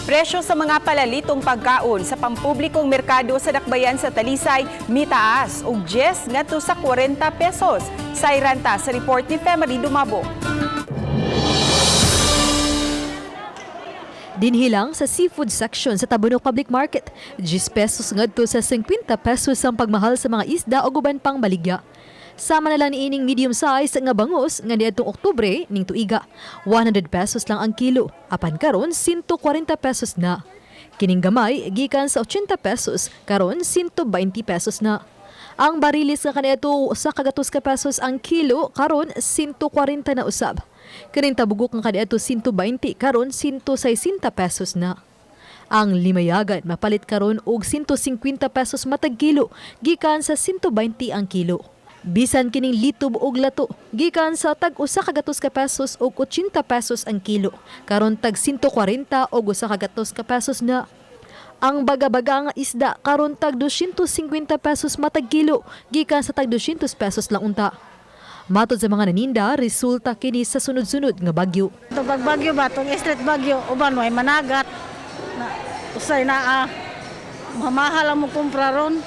Presyo sa mga palalitong pagkaon sa pampublikong merkado sa Dakbayan sa Talisay mitaas og 10 ngadto sa 40 pesos. Sayran ta sa report ni Femary Dumabo. Dinhi lang sa seafood section sa Tabunok Public Market, 10 pesos ngadto sa 50 pesos ang pagmahal sa mga isda o uban pang baligya. Sama na lang niining medium size nga bangus nga niadtong Oktubre ning tuiga. 100 pesos lang ang kilo, apan karon 140 pesos na. Kining gamay gikan sa 80 pesos, karon 120 pesos na. Ang barilis nga kaniadto 100 ka pesos ang kilo, karon 140 na usab. Kining tabugok nga kaniadto 120, karon 160 pesos na. Ang limayagan mapalit karon og 150 pesos matag kilo gikan sa 120 ang kilo. Bisan kining litob og lato gikan sa tag 100 ka pesos og 80 pesos ang kilo, karon tag 140 og 100 ka pesos na. Ang baga-baga nga isda karon tag 250 pesos matag kilo gikan sa tag 200 pesos lang unta. Matod sa mga naninda, resulta kini sa sunod-sunod nga bagyo. Ito bagyo ba, itong street bagyo, uban may managat. Na, usay na mamahal ang mo kumpra ron.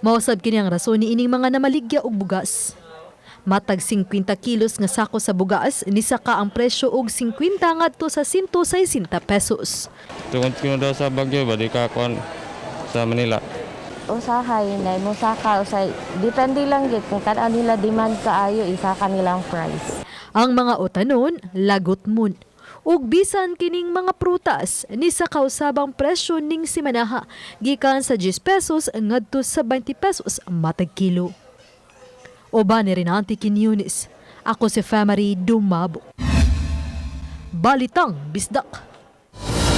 Mausab kini ang rason ni ining mga namaligya og bugas. Matag 50 kilos nga sako sa bugas, nisaka ang presyo og 50 ngadto sa 160 pesos. Tungod ko daw sa bagyo ba, di ka kuan sa Manila. Usahay na musaka usay, depende lang gid kung kan nila demand kaayo, isa kanilang price. Ang mga utanon, lagot mun. Ug bisan kining mga prutas, ni kausabang presyo ning simanaha, gikan sa 10 pesos ngadto sa 20 pesos matag kilo. Uban ni Renante Quiñones. Ako si Femary Dumabo. Balitang Bisdak.